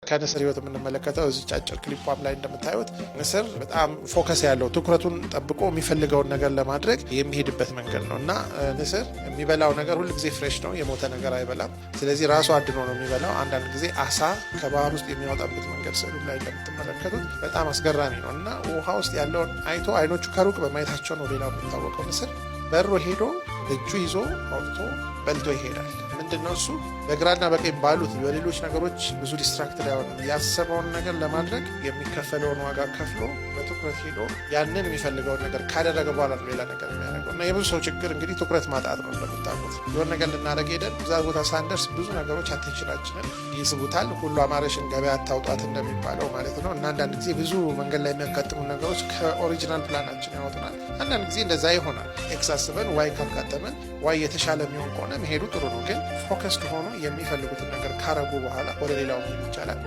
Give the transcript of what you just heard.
ከንስር ህይወት የምንመለከተው እዚች አጭር ክሊፓም ላይ እንደምታዩት ንስር በጣም focus ያለው፣ ትኩረቱን ጠብቆ የሚፈልገውን ነገር ለማድረግ የሚሄድበት መንገድ ነው። እና ንስር የሚበላው ነገር ሁል ጊዜ fresh ነው፣ የሞተ ነገር አይበላም። ስለዚህ ራሱ አድኖ ነው የሚበላው። አንዳንድ ጊዜ አሳ ከባህር ውስጥ የሚያወጣበት መንገድ ስዕሉ ላይ እንደምትመለከቱት በጣም አስገራሚ ነው። እና ውሃ ውስጥ ያለውን አይቶ፣ አይኖቹ ከሩቅ በማየታቸው ነው ሌላው የሚታወቀው። ንስር በሮ ሄዶ እጁ ይዞ አውጥቶ በልቶ ይሄዳል። ምንድን ነው እሱ? በግራና በቀኝ ባሉት በሌሎች ነገሮች ብዙ distract አይሆንም። ያሰበውን ነገር ለማድረግ የሚከፈለውን ዋጋ ከፍሎ በትኩረት ሄዶ ያንን የሚፈልገውን ነገር ካደረገ በኋላ ነው ሌላ ነገር የሚያደርገው። እና የብዙ ሰው ችግር እንግዲህ ትኩረት ማጣት ነው። እንደምታውቁት የሆነ ነገር ልናደርግ ሄደን እዛ ቦታ ሳንደርስ ብዙ ነገሮች attention ኣችንን ይስቡታል። ሁሉ አማረሽን ገበያ አታውጧት እንደሚባለው ማለት ነው። እና አንዳንድ ጊዜ ብዙ መንገድ ላይ የሚያጋጥሙ ነገሮች ከ original plan ኣችን ያወጡናል። አንዳንድ ጊዜ እንደዛ ይሆናል። X አስበን Y ካጋጠመን Y የተሻለ የሚሆን ከሆነ መሄዱ ጥሩ ነው። ግን focus ከሆኑ የሚፈልጉትን ነገር ካረጉ በኋላ ወደ ሌላው መሄድ ይቻላል።